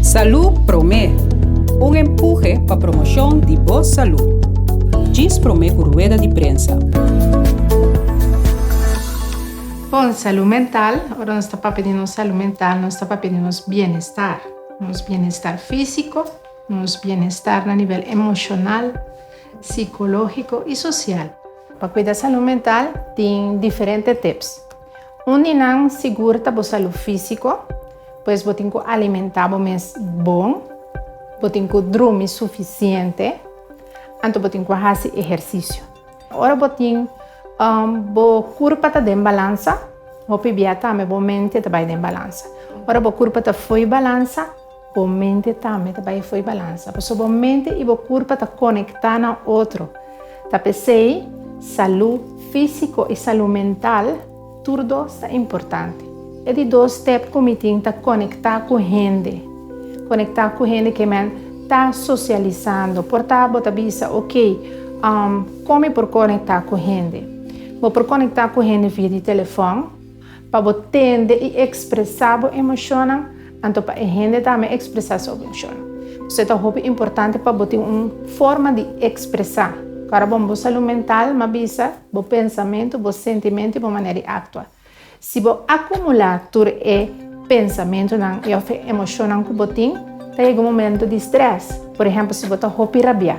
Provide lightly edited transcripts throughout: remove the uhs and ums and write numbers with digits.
Salú Promé, un empuhe pa promoshon di bo salú. Djis promé ku rueda di prensa. Bon, salú mental, ora nos ta papia di nos salú mental, nos ta papia di nos bienestar. Nos bienestar físiko, nos bienestar na nivel emoshonal, sikológiko i sosial. Pa kuida salú mental tin diferente tips. Un di nan sigur ta bo salú físiko, pues bo tin ku alimentá bo mes bon, bo tin ku drumi sufisiente, anto bo tin ku hasi ehersisio. Ora bo tin bo kurpa ta den balansa, hopi bia tambe bo mente ta bai den balansa. Ora bo kurpa ta fo'i balansa, Bo mente tambe ta bai fo'i balansa, pasobra bo mente i bo kurpa ta konektá na otro. Ta p'esei, salú físiko i salú mental tur dos ta importante. E di dos step ku mi tin ta konektá ku hende. Konektá ku hende ke men ta sosialisando. Por ta bo ta bisa, Oké, kon mi por konektá ku hende? Bo por konektá ku hende via di telefòn. Pa bo tende i ekspresá bo emoshonnan, anto pa e hende tambe ekspresá su emoshonnan. P'esei ta hopi importante pa bo tin un forma di ekspresá. Kòrda bon, bo salú mental, m'a bisa, bo pensamentu, bo sentimentu i bo manera di aktua. Si bo akumulá tur e pensamentunan i òf e emoshonnan ku bo tin, ta yega un momentu di strès. Por ehèmpel, si bo ta hopi rabiá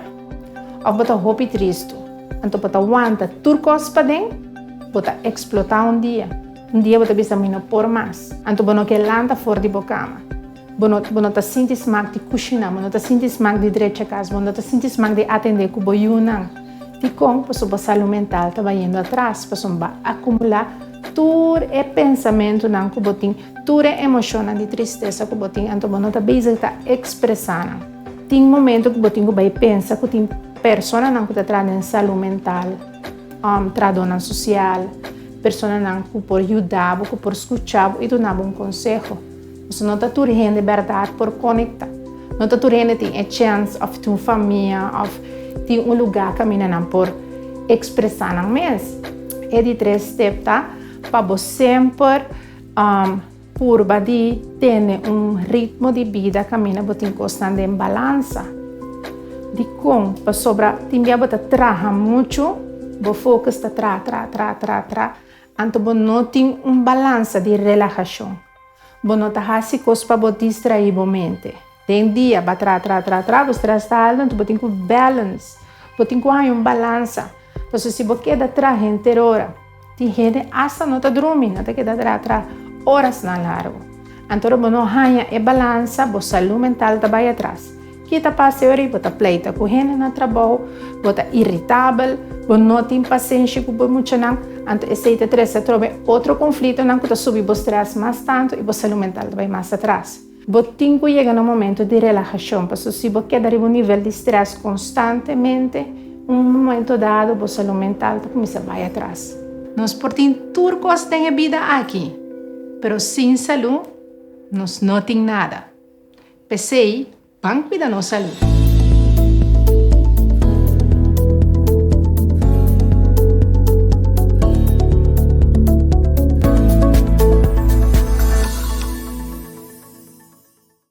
òf bo ta hopi tristu, anto bo ta wanta tur kos paden. Bo ta eksplotá un dia. Un dia bo ta bisa, Mi no por mas. Anto bo no ke lanta for di bo kama. Bo no, bo no ta sinti smak di kushiná, bo no ta sinti smak di drecha kas, bo no ta sinti smak di atendé ku bo yunan. Dikon? Pasobra bo salú mental ta bayendo atras, pasobra bo a akumulá tur e pensamentunan ku bo tin, tur e emoshonnan di tristesa ku bo tin, anto bo no ta bezig ta ekspresá nan. Tin momento ku bo tin ku bai pensa ku tin personanan ku ta traha den salú mental. Trahadónan sosial, personanan ku por yuda bo, ku por skucha bo i duna bo un konseho. Pasobra no ta tur hende bèrdat por konektá. No ta tur hende tin e chèns òf tin un famia òf tin un lugá kaminda nan por ekspresá nan mes. E di tres step ta pa bo semper Purba di tene un ritmo di bida kaminda bo tin kosnan den balansa. Dikon? Pasobra tin bia bo ta traha muchu, bo focus ta traha, traha, traha, traha, traha, anto bo no tin un balansa di relahashon. Bo no ta hasi kos pa bo distraí bo mente. Den dia ba traha, traha, traha, traha, bo stress ta alto, anto bo tin ku balance, bo tin ku haña un balansa. Pasobra si bo keda traha henter ora, Tin hende asta no ta drumi, nan ta keda traha traha orasnan largu. Anto ora bo no haña e balansa, bo salú mental ta bai atras. Ki ta pasa e ora ei? Bo ta pleita ku hende na trabou, bo ta iritabel, bo no tin pasenshi ku bo muchanan. Anto esei ta trese atrobe otro konflitonan ku ta subi bo strès mas tantu i bo salú mental ta bai mas atras. Bo tin ku yega na un momento di relahashon, pasobra si bo keda riba un nivel di strès konstantemente, un momento dado bo salú mental ta kuminsá bai atras. Nos por tin tur kos den e bida aki, pero sin salú nos no tin nada. P'esei, ban kuida nos salú.